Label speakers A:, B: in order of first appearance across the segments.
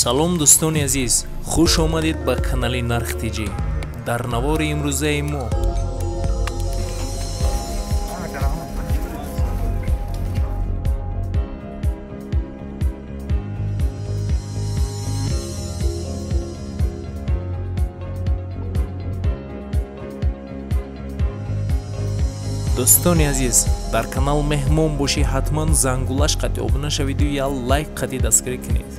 A: Салом дӯстони азиз, хуш омадед ба канали Нарх ТЖ. Дар навори имрӯзаи мо дӯстони азиз, дар канал меҳмон бошӣ, ҳатман зангулаш қати обуна шавиду я лайк қати дастгирӣ кунед.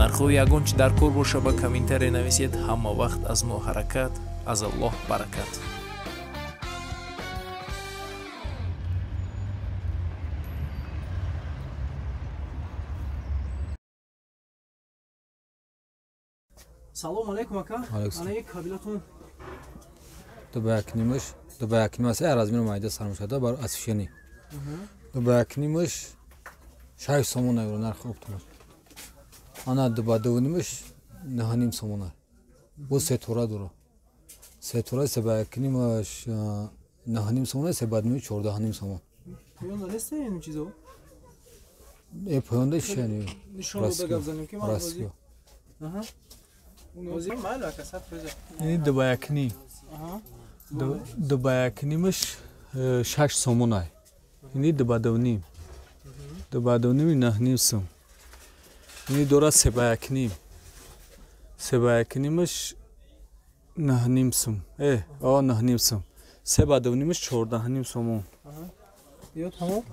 A: Нархҳои ягон чи дар кор боша ба комментария нависед. Ҳама вақт аз мо ҳаракат, аз Аллоҳ баракат. Салом алейкум ака. Ана кабилатон
B: 2,5-ш 2,5 аст, размер майда сар мешавад бар освещение. 2,5-ш 6 сомон евро нархи оптимаш. Ана 2,5-ш 9,5 сомон. Бо се тора дора. Се тора 3,5-ш 9,5 сомон, 3,5 14,5 сомон.
A: Поёнда нест ин чизо?
B: Поёнда шани.
A: Нишон дода гап занем ки ман бозӣ. Аҳа.
B: Ин 2,5.
A: Аҳа.
B: 2,5-ш 6 сомон ай. Ини 2,5. 2,5 9,5 сом. Ини дора 3,5. 3,5-ш 9,5 сом. 9,5 сом. 3,5-ш 14,5 сомон.
A: Ё тамом?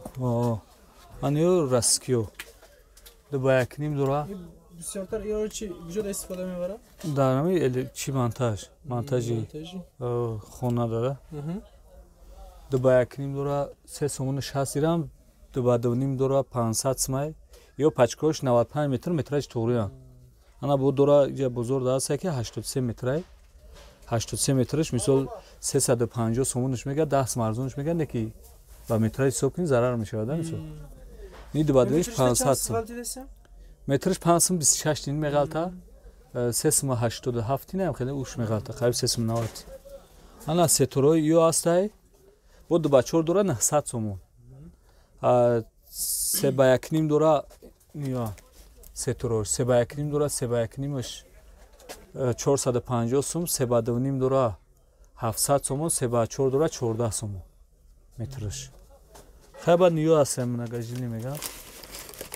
B: Ан ё раскиё. 2,5 дора.
A: Бисёртар ё чи куҷо истифода мебарад?
B: Дар ҳамин чи монтаж, монтажи хона дора. 2,5 дора 3 сомон 60 дирам, 2,5 дора 500 сомай. Ё пачкош 95 метр метраж туғриян. Ана бу дора ҷа бозор да аст ки 83 метрай. 83 метраш мисол 350 сомонш мега, 10 сом арзонш мега, неки ба метраж ҳисоб кунӣ зарар мешавад, мисол. Ни 2,5 500 сом. Метраш 5 сом 26 дин меғалта, 3 сом 87 дин ҳам хеле уш меғалта, қариб 3 сом 90. Ана сеторои ё астай бо 2,4 дора 900 сомон. 3,5 дора ё сеторош 3,5 дора 3,5-ш 450 сом, 3,5 дора 700 сомон, 3,4 дора 14 сомон метраш. Хай баъд ниё астай многожилӣ мегам.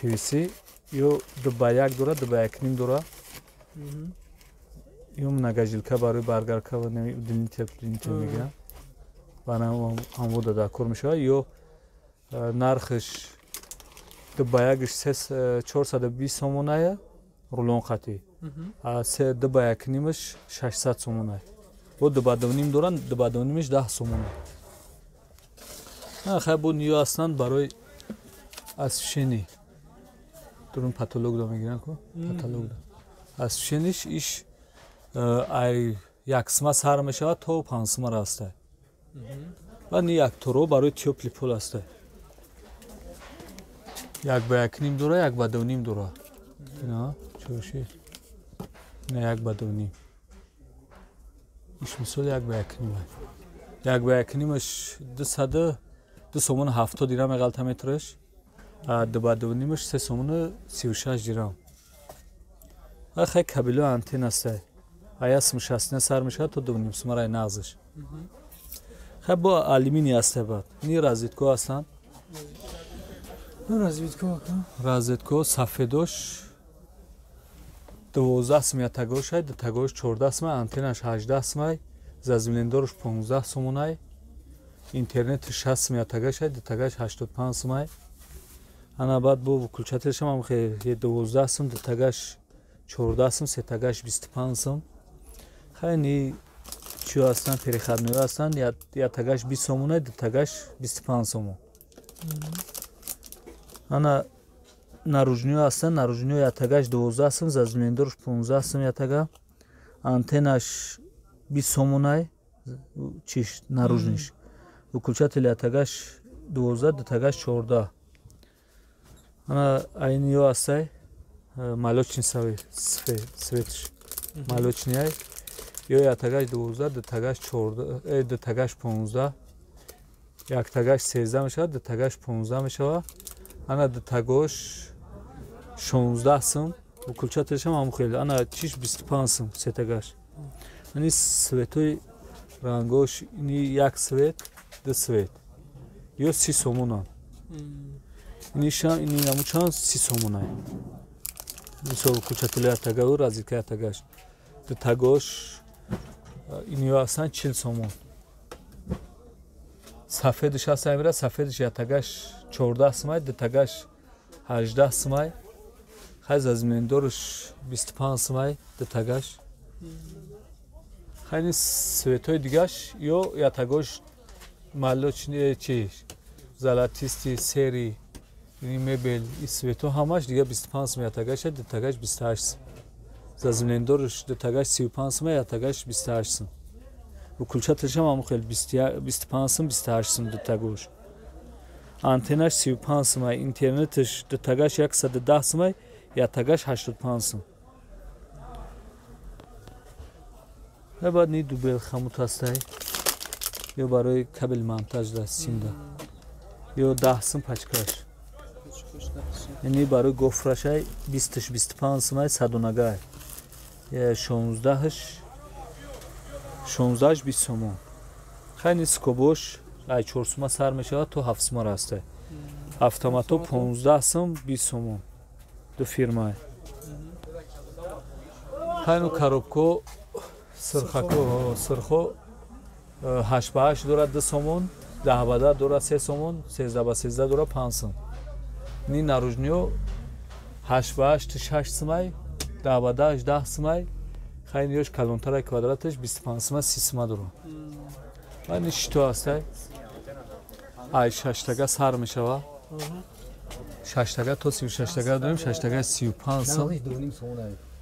B: PVC ё 2,1 дора 2,5 дора. Ё многожилка барои баргарка ва удлинитель мегирам. Барам ҳамвода дар кор мешавад. Ё нархш 2,1-ш 420 сомоная рулон қатӣ. 2,5-ш 600 сомоная. Бо 2,5 дора 2,5-ш 10 сомона. Хай бо ниё ҳастанд барои освещение. Дурун патолог да мегиран ку? Патолог да. Освещение-ш иш ай як сма сар мешавад то 5 сма растай. Ва ни як торо барои тёплый пол астай. 1,5 дора, 1,5 дора. Ина чӯши. Ина 1,5. Иш мисол 1,5. 1,5-ш 202 сомон 70 дирам меғалта метраш. 2,5-ш 3 сомон 36 дирам. Хай кабело антенна астай. Ая см 60 сар мешавад то 2,5 сом рай нағзаш. Хай бо алюминий астай баъд. Ни розетко ҳастанд.
A: Розетко ака?
B: Розетко сафедош 12 сом ятагош ай, дутагош 14 сом, антеннаш 18 сом ай, заземлендорш 15 сомон ай, интернет 60 сом ятагаш ай, дутагаш 85 сом ай. Ана баъд бо выключателшам ҳам хе 12 сом, дутагаш 14 сом, сетагаш 25 сом. Хай ни чиё ҳастанд, переходноё ҳастанд, ятагаш 20 сомон ай, дутагаш 25 сомон. Ана наружниё ҳастанд, наружниё ятагаш 12 сом, заземлендорш 15 сом ятага, антеннаш 20 сомон ай, чиш наружниш. Выключатель ятагаш 12, дутагаш 14. Ана айниё астай молочный светш молочный ай, ё ятагаш 12, дутагаш 14, дутагаш 15, яктагаш 13 мешавад, дутагаш 15 мешавад. Ана дутагош 16 сом, Выключателшам ҳам хел. Ана чиш 25 сум сетагаш. Ани светои рангош ини як свет, ду свет. Ё 30 сомонан. Инишам ини намучан 30 сомонай. Мисол выключатели атагау розетка атагаш. Ду тагош иниё ҳастанд 40 сомон. Сафедаш ҳаст амира, сафедаш ятагаш 14 сумай, дутагаш 18 сумай. Хай зазминдорш 25 сумай, дутагаш. Хайни светои дигаш ё ятагош малочни чиш золотисти сери ини мебел и свето ҳамаш дига 25 сум ятагаш, дутагаш 28 сум. Зазминдорш дутагаш 35 сум, ятагаш 28 сум. Выключателшам ҳам хел 25 сум, 28 сум дутагош. Антеннаш 35 сум, интернетш дутагаш 110 сум, ятагаш 85 сум. Баъд ни дубел хамут ҳастай. Ё барои кабел монтаж да симда. Ё 10 сум пачкаш. Ини барои гофрашай 20 25 сумай садонагай. 16 20 сомон. Хайни скобош ай 4 сума сар мешавад то 7 сума растай. Автомато 15 сум 20 сомон. Ду фирмай. Хайну коробко сирхако сирхо 8 ба 8 дорад 2 сомон, 10 ба 10 дорад 3 сомон, 13 ба 13 дорад 5 сум. Ни наружниё 8 ба 8 6 сумай, 10 ба 10 10 сумай. Хайни ёш калонтара квадраташ 25 сума 30 сума дорад. Ани шито ҳастай. Ай 6 тага сар мешава. 6 тага то 36 тага дорем, 6 тага 35 сум.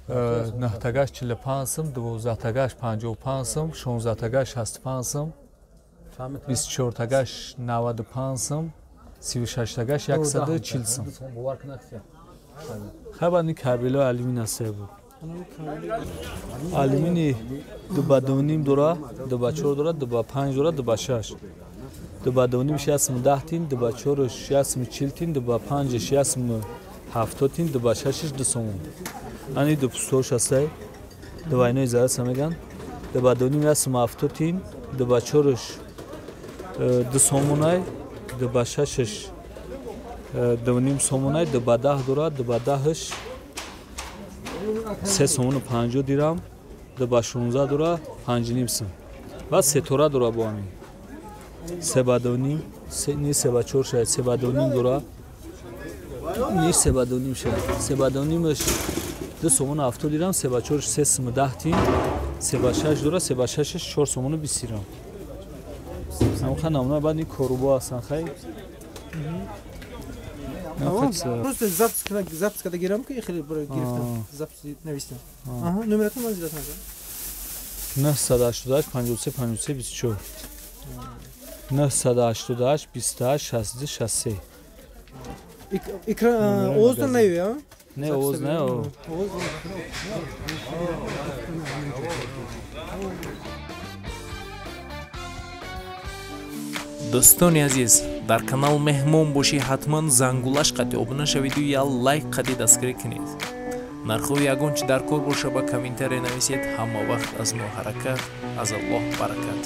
B: 9 тагаш 45 сум, 12 тагаш 55 сум, 16 тагаш 65 сум, 24 тагаш 95 сум, 36 тагаш 140 сум. Хай ни кабело алюмин ҳастай бу. Алюмини 2 ба 2.5 дора, 2 ба 4 дора, 2 ба 5 дора, 2 ба 6. 2 ба 2.5 610 тин, 2 ба 4 640 тин, 2 ба 5 670 тин, 2 ба 6 2 сомон. Ани ду пустош ҳастай, двойной зараса меган. 2 ба 2.5 670 тин, 2 ба 4 2 сомонай, 2 ба 6 2.5 сомонай, 2 ба 10 дора, 2 ба 10 3 сомону 50 дирам, 2 ба 16 дора 5.5 сум. Ва сетора дора бо ҳамин. 3 ба 2.5, ни 3 ба 4 шаяд, 3 ба 2.5 дора, ни 3 ба 2.5 шаяд. 3 ба 2.5 2 сомону 70 дирам, 3 ба 4 3 суму 10 тин, 3 ба 6 дора, 3 ба 6 4 сомону 20 дирам. Ҳамха намуна баъд ни корубо ҳастанд хай.
C: Просто запись когда гирам ки хеле гирифтам, запись навистам. Аҳа, номератон ман зидатам.
B: 988 53 53 24. 988 28 62 63.
C: Экран овоздан наёя?
B: Не, овоз не.
C: Овоз.
A: Дӯстони азиз, дар канал меҳмон бошӣ ҳатман зангулаш қати обуна шавиду я лайк қати дастгирӣ кунед. Нархҳои ягон чи дар кор боша ба комментария нависед. Ҳама вақт аз мо ҳаракат, аз Аллоҳ баракат.